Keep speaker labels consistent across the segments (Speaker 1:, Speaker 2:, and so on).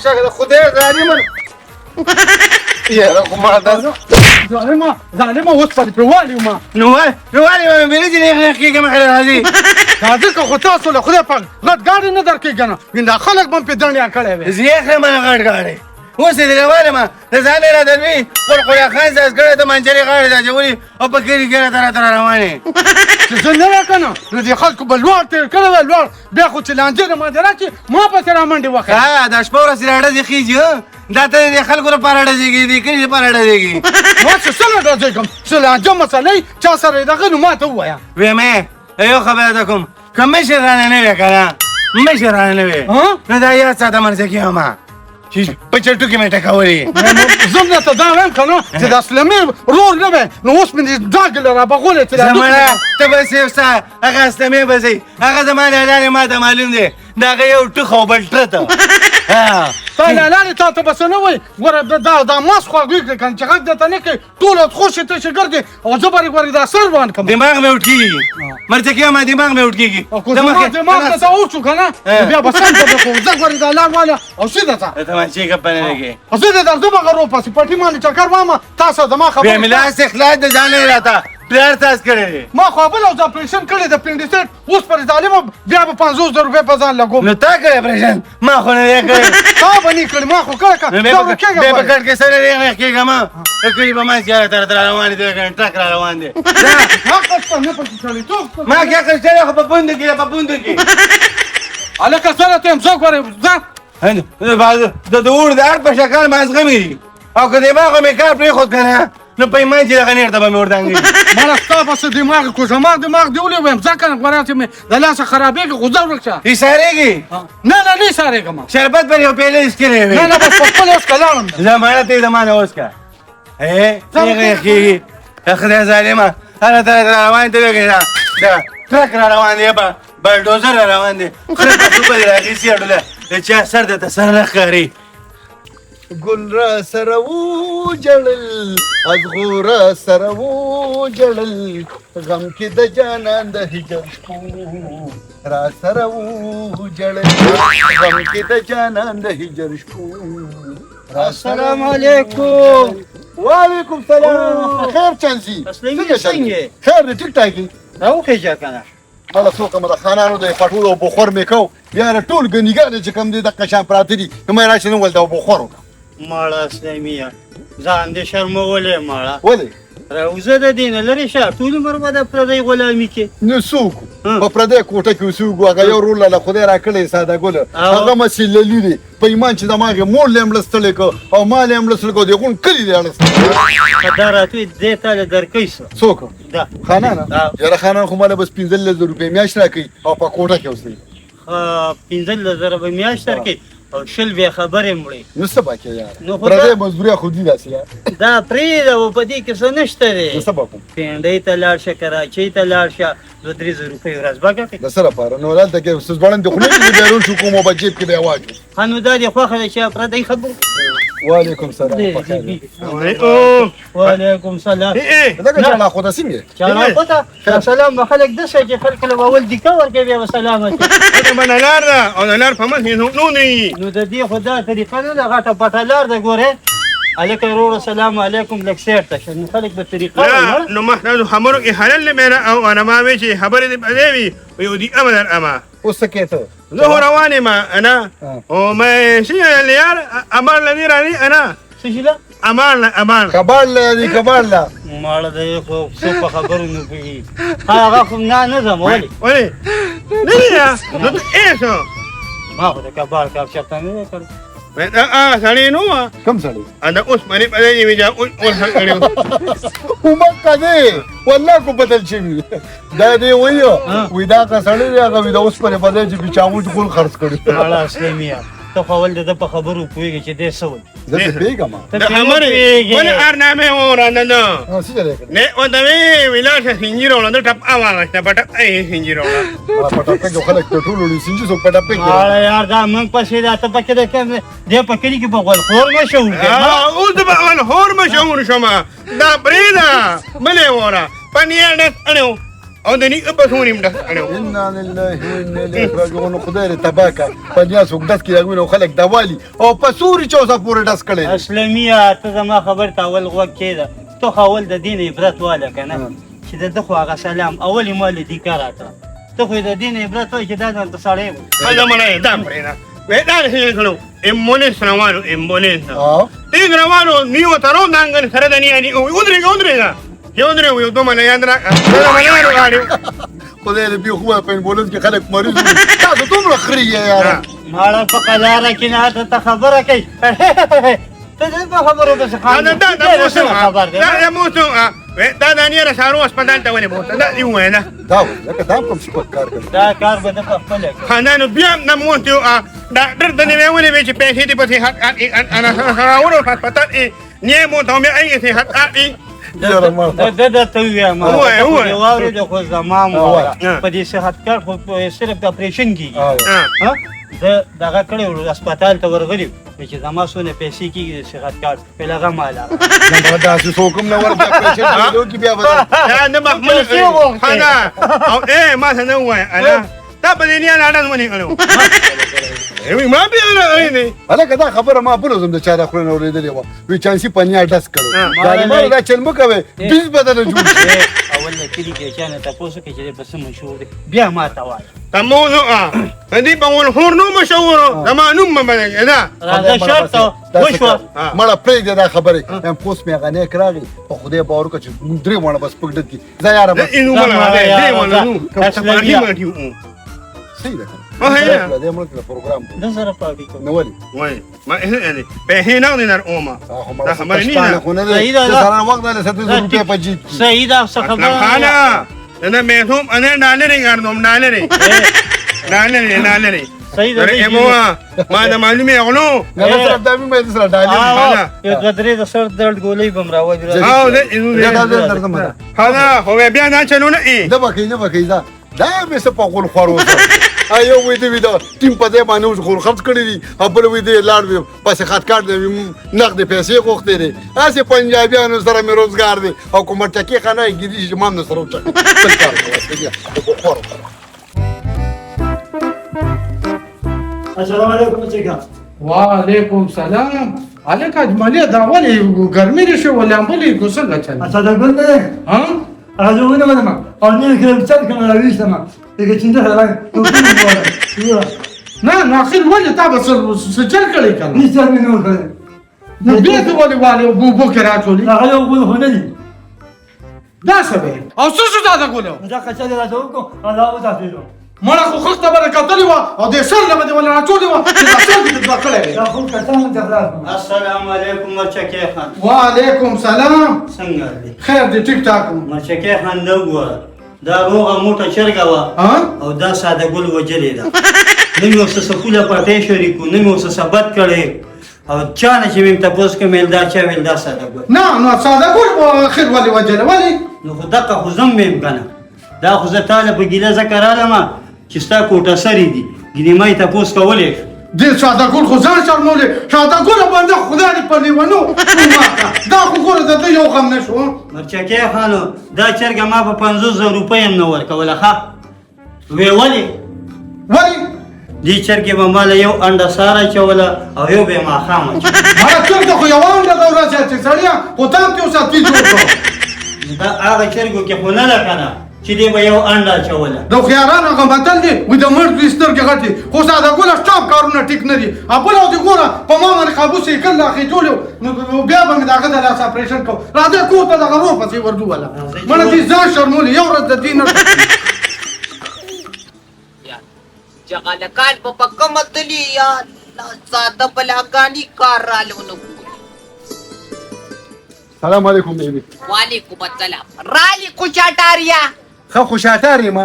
Speaker 1: شه خدای ظالم یاره خو ما دا
Speaker 2: ظالمه ظالمه اوس پرې پرې ما
Speaker 1: نو نو ولې مې ویلي چې نه کېږم مخې راځي
Speaker 2: دا ځکه خو تاسو له خدای پاک غټ ګاډی نه درکوي که نه ګنده خلک به هم پرې دڼیا کړی وی.
Speaker 1: زه یې خرم نه غټ ګاډی اوس یې درواله ما د ځان یې رادروي قرقره خان ساز کړی د منجرې غاړې ته اچولي او په کلي کې راته راته روان یې.
Speaker 2: چې زه نه وای که نه نو دې خلکو به لوړ تېر کړی وای، لوړ بیا خو چې لانجې د باندې راشي ما پسې رامنډې وخی.
Speaker 1: ها دا شپه ورځ راډزې خېژي، دا ته د خلکو لپاره ډزېږي، د کلي لپاره ډزېږي.
Speaker 2: ما چې څه ډزېږم چې لانجه مسله یې چا سره یې دغه نو ما ته ووایه.
Speaker 1: ویمه یو خبره ته کوم، که مشر رانه نه وې که نه مشر رانه نه وې نو دا یاد ساته مرزکي ما چې په چټو کې مې ټکولې.
Speaker 2: زه هم درته دا وایم که نه چې د اسلمي ورور نه وی نو اوس مې دې ډاګ له رابغولی چې
Speaker 1: زمړه ته به سیف سه هغه اسلمي به ځي، هغه زما له لارې ما ته معلوم دی، د هغه یو ټوخ او بل ټره ته.
Speaker 2: تا له لارې تا ته به څه نه وایي. ګوره دا دا ماس خواږه کړې که نه چې غږ درته نه کوي ټول خوشې تشې ګرځي او زه به ګورې دا سر روان کړم.
Speaker 1: دماغ مې وټکېږي مرتکیه ما دماغ مې وټکېږي.
Speaker 2: زما دماغ ته څه وشو که نه بیا به سم درته کوم. زه ګورې دا لار واله او سیده ځه.
Speaker 1: ته ما چې ګپ نه لګې.
Speaker 2: زه دې درځم هغه رو پسې پټي باندې چکر وامه تا سره زما خبره.
Speaker 1: بیا مې لاس اخلاص د ځانه راته پلار تاس کړی دی.
Speaker 2: ما خو بل ورځ اپرېشن کړی د پنډیسټ، اوس پر ظالمه بیا به 50,000 روپۍ په ځان لګوم.
Speaker 1: نو تا کړی اپرېشن؟ ما خو نه دی کړی.
Speaker 2: تا به نه کړی، ما خو کړی که
Speaker 1: بیا په کټ کې سره ریغ ریغ کېږم. د کلي په منځ کې راته راته روان دي، ټرک را روان دی.
Speaker 2: عقل شته نه پکې سړیتوب شته.
Speaker 1: ما کې عقل شته خو په پوندو کې، په پوندو کې.
Speaker 2: هلکه سره ته یم، زه ګورې ځه.
Speaker 1: د اور د هر په شکل ما زغمي او که دماغ مې کار پرېښود که نه نو په ایمان چې دغه نېر ته به مې وردانګي.
Speaker 2: مړه ستا به څه دماغ کو، زما دماغ دې ولې وایم ځه که نه غوره چې مې د لاسه خرابېږي خو ځه ورک شه.
Speaker 1: ایسارېږي؟
Speaker 2: نه نه نه ایسارېږم.
Speaker 1: شربت به یو پیاله یې څښلی وي.
Speaker 2: نه نه بس په خپله وڅښه لاړم.
Speaker 1: زه مړه ته یې زما نه وڅښه. ریغ ریغ کېږي خدای ظالمه هره ته را روان دی وګڼه دا ټرک را روان دی، بلډوزر را روان دی، خره په څوبه دې راخیستي اډوله د چا سر درته سر نه ښکاري.
Speaker 3: ګل را سره وجړل ازغو را سره وجړل غم کې د جانان د هجر شپو را سره وجړل غم کې د جانان د هجر شپو.
Speaker 4: السلام علیکم.
Speaker 3: وعلیکم سلام. خیر چانسي
Speaker 4: څنګه څنګه؟
Speaker 3: خیر دی ټیک ټاک دی.
Speaker 4: راوخېژه که نه.
Speaker 3: مړه څو کومه د خانانو د پټولو او بخور مې کو بیا له ټول ګنیګانې چې کوم دي دقه شان پراته دي نو مې راشي نو ول دا بخور وکړه.
Speaker 4: مړه اسلمیه ځان دې شرمولې مړه.
Speaker 3: ولې؟
Speaker 4: راوځه د دې نه لرې شه، ټول عمر به د پردۍ غلامي کې.
Speaker 3: نو څوک په پردۍ کوټه کې اوسېږو؟ هغه یو رول له خدای راکړی ساده ګل هغه مسې للي دی په ایمان چې زما هغې مور له یې مړه ستړی کړ او ما له یې مړه ستړی کړ، د غونډ کلي له یې مړه ستړی
Speaker 4: کړ. که دا راتوی دې تا له درکوي څه؟
Speaker 3: څوک؟ خانان؟ یاره خانان خو ما له بس 15,000 روپۍ میاشت راکوي او په کوټه کې اوسېږي.
Speaker 4: ښه 15,000 به میاشت درکوي او 20 بیا خبرې مړې.
Speaker 3: نو څه به کوې یاره؟ پردی مزدوري خو دي داسې یاره.
Speaker 4: دا پرېږده او په دې کې څه نشته دی.
Speaker 3: نو څه به کوم؟
Speaker 4: پینډۍ ته لاړ شه، کراچۍ ته لاړ شه، 2-3 زره روپۍ ورځ به ګټې.
Speaker 3: د څه لپاره؟ نو دلته کې څه ځوړند خو نه دي چې بیرون شو کوم او په جیب کې به یې واچو.
Speaker 4: ښه نو دا دې خوښه ده چې پردی خبرو.
Speaker 3: وعلیکم سلام.
Speaker 4: وعلیکم سلام.
Speaker 3: دغه چاړه خو د څنګه؟
Speaker 4: چاړه خو ته سلام به خلک داسې چې خلک له اول دیکه ورکوي بیا به سلام اچوي.
Speaker 5: باندې لار ده او د لار په منځ کې نو نه وي.
Speaker 4: نو د دې خو دا طریقه نه ده، غټه پټه لار ده ګورې. هلکه وروره سلام علیکم لږ سیر ته شه، نو خلک به طریقه
Speaker 5: نه. نو ما ستاسو خبرو کې خلل نه میره او انا ما وی چې خبرې دې په ځای وي یو دي امر اما.
Speaker 3: اوس څه کوې ته؟
Speaker 5: زه خو روان یم انا او مې شي یار امر له دې راځي انا.
Speaker 4: څه شي ده؟
Speaker 5: امان له امان.
Speaker 3: کباړ له دې کباړ له.
Speaker 4: ماړه دی خو څوک په خبرو نه پوهېږي. هغه خو نه نه ځم. ولې؟
Speaker 5: ولې؟ نه نه نو ته ایسو.
Speaker 4: ما خو د کباړ کار چېرته نه دی کړی.
Speaker 5: هغه سړی نو
Speaker 3: کوم سړی؟
Speaker 5: دا اوس باندې په دې وی اوس اوس کړی
Speaker 3: ومکه دی والله کو بدل شوی دا دی وایو وی دا سړی دی هغه وی دا اوس پرې بدل چې بچاوت ګل خرڅ کړی.
Speaker 4: ماړه اسلمیه ته خو اول د ده په خبرو پوهېږې چې دی څه وایي.
Speaker 3: زه پرې پوهېږم.
Speaker 4: ته
Speaker 5: د خبرې بل ارنامې وره نه نه
Speaker 3: څه چلې کړې؟
Speaker 5: نه ورته ویې ویل لاړ شه سنجي راوړه، ده ټپ واخیسته په ټپ یې سنجي راوړه.
Speaker 3: په ټپه کې خلک په ټولو لوی سنجي څوک په ټپه کې.
Speaker 4: ماړه یار دا موږ پسې دا ته پکې د کوم دی په کلي کې په غولخور مشهور دی.
Speaker 5: اوس په غولخور مشهور شوم. دا پرېږده بلې وره پنیر ډک اړو. او د نی په سونیم ډس کړو.
Speaker 3: انا لله و انا الیه راجعون. خدای دې تباه کړه، پنیا څوک ډس کړي هغوی نو خلک دوالي او په سوري چوسه پورې ډس کړی.
Speaker 4: اسلمیه، ته زما خبر ته اول غوږ کېده. ته خو اول د دین عبرت واله که نه چې د ده خو هغه سلام اول یې ما له دې کار راکړه. ته خو یې د دین عبرت وایي چې دا ځان ته سړی و.
Speaker 5: هله مړی دا پرېږده، وې دا څه کړو امبولانس روانو، امبولانس دې روانو نیو ترو دانګن سره د نی ودرېږه ودرېږه، یو درې یو دوه ملیان را دوه ملیان راغلي.
Speaker 3: خدای دې بې خو په امبولانس کې خلک مریض وي، تاسو دومره خري یې یاره.
Speaker 4: ماړه په قلاره کې نه ته خبره کوي، ته دې په خبرو پسې خاندې.
Speaker 5: دا دا موسم
Speaker 4: خبر دی،
Speaker 5: دا دا موسم دا د نی سارو هسپتال ته ولې بوته؟ دا دی وایه نه
Speaker 3: دا وایي لکه دا کوم سپک کار کوي،
Speaker 4: دا کار به ده په خپله کوي.
Speaker 5: خاندانو بیا هم نه مونته ډاکټر ته نه ولې وی چې پیسې دې پسې حق انا راوړو هسپتال یې نه مونته مې ایې سي حق ای.
Speaker 4: ده درته ووایم،
Speaker 5: ووایه.
Speaker 4: واورېده خو زما هم واوره. په دې صحت کارت خو صرف د اپرېشن کېږي. زه دغه کړی و، هسپتال ته ورغلی چې زما څونه پیسې کېږي د صحت کارت، ویل هغه ما لاره.
Speaker 3: نه داسې څوک هم نه ورته اپرېشن کېدو کې بیا به
Speaker 5: دا نه مخمل خانه او ای ما څه نه ووایه. انا تا په دې نیا لاړه ونې کړو ما بیا نه.
Speaker 3: هلکه دا خبره ما بل ځم د چا د خولې نه اورېدلې وه، وی چانسي په نیا ډس کړو. ظالمانو دا چل مه کوئ، بیز به درنه جوړ شي.
Speaker 4: اول د کلي کې چا نه تپوس وکړي چې په څه مشهور دی، بیا ما ته وایه.
Speaker 5: تموزو دې په ول خور نو مشهور زما نوم مې باندې دا
Speaker 4: راځه، شرط وشوه.
Speaker 3: مړه پرېږده دا خبرې. ام پوس مې هغه نیک راغی، په خدای باور وکړه چې موږ درې واړه بس پک ډک کړي. ځه یاره بس.
Speaker 5: اینو مړه دې واړه نو
Speaker 3: صحیح ده کنه؟ دې مړ کړه پروګرام
Speaker 4: د سره پاټي
Speaker 3: کوم. نو ولې
Speaker 5: وای ما إيه په هنا نه اوما دا خبرې نه
Speaker 3: خو نه دی سره وخت نه 70 روپے په جیب.
Speaker 4: صحیح ده څه خبره
Speaker 5: خانه انا مې هم انا ډالرې ګرځم، ډالرې ډالرې ډالرې.
Speaker 4: صحیح ده.
Speaker 5: امو ما د معلومه غلو
Speaker 3: نه سره د مې سره ډالر
Speaker 4: یو دوه درې د سر درد ګولۍ بم راوځي.
Speaker 5: او ده خانه خو بیا نه چلونه ای
Speaker 3: نه بکې نه بکې. دا دا مې څه په غول خورو. یو وی دی دا ټیم په دې باندې اوس غول خرڅ کړی دي، او بل وی دی لاړ وی پسې خط کارت دی نقد پیسې غوښتې دي. هسې پنجابیانو سره مې روزګار دی او کومه ټکې خانه یې ګیدي چې ما هم سره وچکه بل کار کوه خور.
Speaker 6: السلام علیکم چیکا.
Speaker 2: وعلیکم سلام. هلکه اجملې، دا ولې ګرمي دې شوې، لامبلې کو څنګه چل؟
Speaker 6: اچھا دا ګل دی.
Speaker 2: ها
Speaker 6: هغه ونه منم او نه کړم چل کوم راويستم لکه چې نه
Speaker 2: نه نه. اخر ولې تا به څه چل کړی که نه؟
Speaker 6: هیڅ چل مې نه وکړی.
Speaker 2: نو بیا ته ولې والې اوبو کې راچولې؟
Speaker 6: هغه یو ګل خو نه دی.
Speaker 2: دا څه دی او څه شو دا د ګلو؟
Speaker 6: دا کچه دې راته وکړو الله وتاثېدو.
Speaker 2: مړه خو خښته به دې کتلې وه او دې سر له به دې ولې راچولې وه چې دا سر دې دوه کړی وی.
Speaker 6: دا خو کسان ته خلاص.
Speaker 4: السلام علیکم مرچکې خان.
Speaker 2: وعلیکم سلام.
Speaker 4: څنګه دی؟
Speaker 2: خیر دی، ټیک ټاک.
Speaker 4: مرچکې خان نه وګوره، دا روغه موټه چرګه وه او دا ساده ګل وجلې ده. نه مې ورسره سکوله پټی شریکو، نه مې ورسره سبت کړی، او چا نه چې مې تپوس کړم ویل دا چا؟ ویل دا ساده ګل.
Speaker 2: نه نو ساده ګل اخر ولې وجلې ولې؟
Speaker 4: نو خو دقه خو زه هم ویم که نه، دا خو زه تا له په ګیله ځکه رالم چې ستا کوټه سرې دي، ګینې ما یې تپوس کولی شو.
Speaker 2: دې ساده ګل خو ځان شرمولې. ساده ګل باندې خدای دې په لیونو وماته. دا خو ګوره د ده یو غم نه شو.
Speaker 4: مرچکې خانو، دا چرګه ما په 50,000 روپۍ هم نه ورکوله. ښه وې ولې؟
Speaker 2: ولې؟
Speaker 4: دې چرګې به ما له یو انډه سار اچوله او یو به یې ماښام اچوله.
Speaker 2: مړه چرګه خو یوه انډه د ورځې اچوي سړیه، خو تا هم ترې اوس اتي جوړ کړو.
Speaker 4: دا هغه چرګو کې خو نه ده که نه چې دې به یو انډه اچوله.
Speaker 2: د هوښیارانو هغه متل دی وایي د مړ زوی سترګې غټې، خو ساده ګله ستا هم کارونه ټیک نه دي. بله دې ګوره په ما باندې قابو سیکل راخېجولی نو بیا به مې د هغه د لاسه اپرېشن کوو. راځه کور ته دغه ورور پسې ورځو. وله مړه دې ځان شرمولې یو ورځ د دې نه.
Speaker 7: جغالکان په کومه تلي یا ساده بلاګاني کار راله ونه ګوري.
Speaker 3: سلام علیکم بیبي.
Speaker 7: وعلیکم السلام. رالي خوشاټاریا.
Speaker 3: ښه خوشاټار یم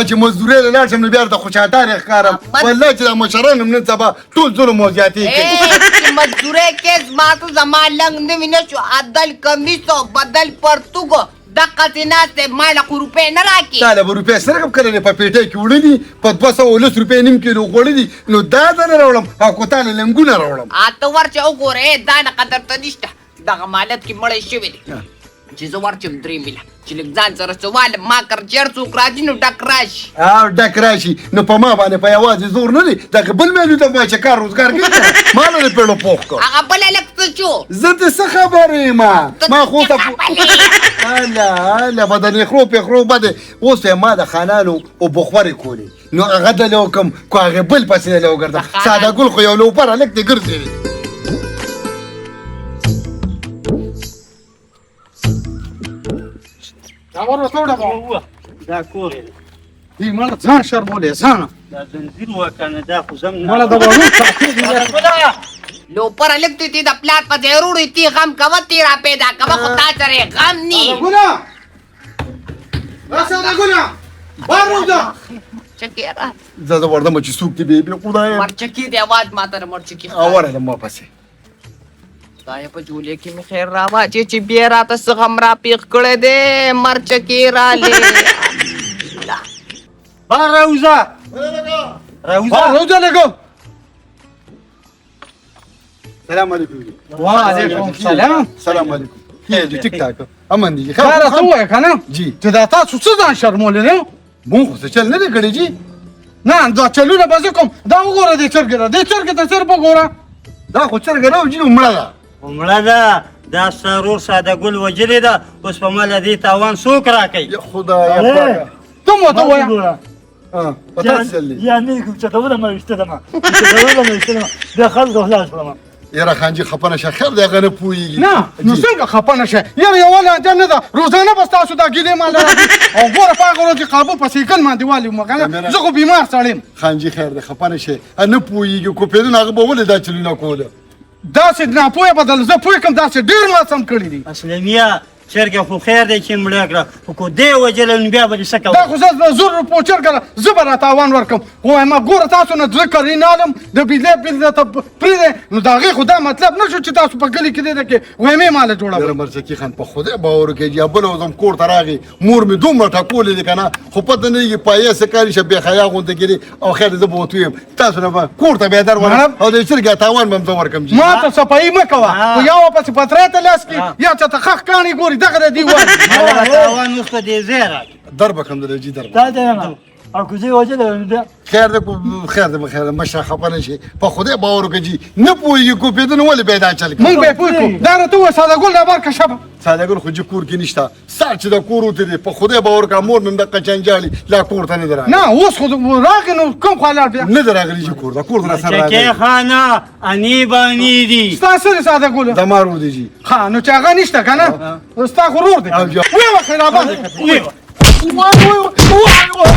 Speaker 3: چې مزدورۍ له لاړ شم نو بیا درته خوشاټار یې ښکارم. والله چې دا مشران هم نن سبا ټول ظلم او زیاتې کوي.
Speaker 7: چې مزدورۍ کې زما ته زما لنګ نه وي نه شو، عدل کمیس او بدل پرتوګ دقسې ناست دی، ما له خو روپۍ نه راکې.
Speaker 3: تا له به روپۍ څه رقم کله په پېټۍ کې وړلي په 210 روپۍ نیم کیلو غوړلي، نو دا درنه راوړم او که تا له لنګونه راوړم؟
Speaker 7: ته ورشه وګوره، دا نه قدر ته نشته، دغه مالت کې مړی شوی دی. چې زه ورشم 3 میله چې لږ ځان سره څه والم، ما کر چېر څوک راځي نو ډک راشي.
Speaker 3: او ډک راشي نو په ما باندې په یوازې زور نه دی، دغه بل مېلو ته وایه چې کار روزګار کوي، ما له دې پېړو پوخ کړ.
Speaker 7: هغه بل هلک څه شو؟
Speaker 3: زه دې څه خبر یم؟ ما خو ته هله هله به د نخرو پېخرو بده. اوس یې ما د خانانو اوبخورې کولې، نو هغه دلې وکړم که هغې بل پسې دلې وګرځم. ساده ګل خو یو لوپر هلک دی ګرځي.
Speaker 2: دا ور ورته وډبوه.
Speaker 4: دا کور یې
Speaker 2: دی. مړه ځان شرمولې ځان.
Speaker 4: دا زنځیر وه که نه، دا خو زم نه.
Speaker 2: مړه د وړو
Speaker 7: لوپر هلک دی، تی د پلار په ځای وروړي، تی غم کوه، تی را پیدا کوه، خو تا سره یې غم نی.
Speaker 2: ګله راشه دا ګله بار وځه.
Speaker 7: مرچکې را
Speaker 3: زه زه ورځم چې څوک دي بې بې خدایه.
Speaker 7: مرچکې دی اواز ما ته د مرچکې
Speaker 3: او ورغلم ما پسې.
Speaker 7: خدایه په جولې کې مې خیر راواچې چې بیا راته څه غم را پېښ کړی دی. مرچکې رالې.
Speaker 4: بار راوځه راوځه
Speaker 2: بار راوځه لږه.
Speaker 3: سلام علیکم.
Speaker 2: وعلیکم سلام.
Speaker 3: سلام علیکم. جی ټیک ټاک امن دي.
Speaker 2: دا راته ووایه که نه
Speaker 3: جی
Speaker 2: چې دا تاسو څه ځان شرمولی دی؟
Speaker 3: مونږ خو څه چل نه دی کړی جی.
Speaker 2: نه دا چلونه به زه کوم. دا وګوره دې چرګې ته، دې چرګې ته صرف وګوره.
Speaker 3: دا خو چرګه نه وه جي، مړه ده.
Speaker 4: مړه ده. دا ستا ورور ساده ګل وژلې ده، اوس په ما له دې تاوان څوک راکوي؟
Speaker 3: یا خدایه پاکه.
Speaker 2: ته مو ته ووایه.
Speaker 3: په تاسو چل دی.
Speaker 6: یا نه کوم چې ته ولمه ویشته ده ما، چې ته ولمه ویشته ده ما، بیا خلک خلاص کړم.
Speaker 3: یاره خان جي خفه نه شه، خیر دی هغه نه پوهېږي.
Speaker 2: نه نو څنګه خفه نه شې؟ یاره یوه لانجه نه ده، روزانه به ستاسو دا ګیلې ماله راځي. او ګوره په هغه ورځ قابو په سیکل باندې والي وم که نه، زه خو بیمار سړی یم.
Speaker 3: خان جي خیر دی خفه نه شې، نه پوهېږي کوپېدون هغه به ولې دا چلونه کوله؟
Speaker 2: داسې ناپوهه به درله زه پوه کړم، داسې ډېر ما سم کړي دي.
Speaker 4: اسلمیه چرګه خو خیر دی چې مړه کړه، خو که دی وژلی نو بیا به دې څه کوه؟
Speaker 2: دا خو زه د 1000 روپو چرګه ده، زه به را تاوان ورکړم. خو وایم ګوره تاسو نه زه کرې نه الم، د بجلۍ بل درته پرېږدی، نو د هغې خو دا مطلب نه شو چې تاسو په کلي کې دې ده کې ویمې ماله جوړوئ.
Speaker 3: یاره مرچکي خان په خدای باور وکړئ چې بله ورځ هم کور ته راغی، مور مې دومره ټکولې دی که نه، خو پته نه لګي پایې څه کاري شه، بې حیا غوندې کېدې. او خیر زه به ورته ویم تاسو نه به کور ته بیا در ورم او د چرګې تاوان به هم زه ورکړم.
Speaker 2: ما ته صفایي مه کوه، خو یا ورپسې پتری ته لاس کړي یا چاته ښخ کاڼي ګوري، دغه د دې وایي.
Speaker 4: تاوان اوس په دې ځای راکړي.
Speaker 3: در به کړم درته جي، در به.
Speaker 6: تا ته یم او کوزې وژلې وه بیا.
Speaker 3: خیر دی خیر دی خیر دی مشره خفه نه شې، په خدای باور وکړه جي نه پوهېږي کوپېدنه ولې بیا دا چل کوي.
Speaker 2: مونږ به یې پوه کړو. دا راته ووایه ساده ګل دا بار که شبه.
Speaker 3: ساده ګل خو جي کور کې نشته، سهار چې د کور وتی دی په خدای باور وکړه مور مې هم دقه جنجالي لا کور ته نه دی راغلی.
Speaker 2: نه اوس خو راغی نو کوم خوا لاړ بیا؟
Speaker 3: نه دی راغلی جي کور ته، کور ته راسره راغلی.
Speaker 4: چکې خانه اني باني دي.
Speaker 2: ستا څه دی ساده ګل؟
Speaker 3: د ما ورور دی جي.
Speaker 2: ښه نو چې هغه نشته که نه ستا خو ورور دی. ویې وخی را باندې
Speaker 4: ویې وخی.
Speaker 3: وای وای وای وای.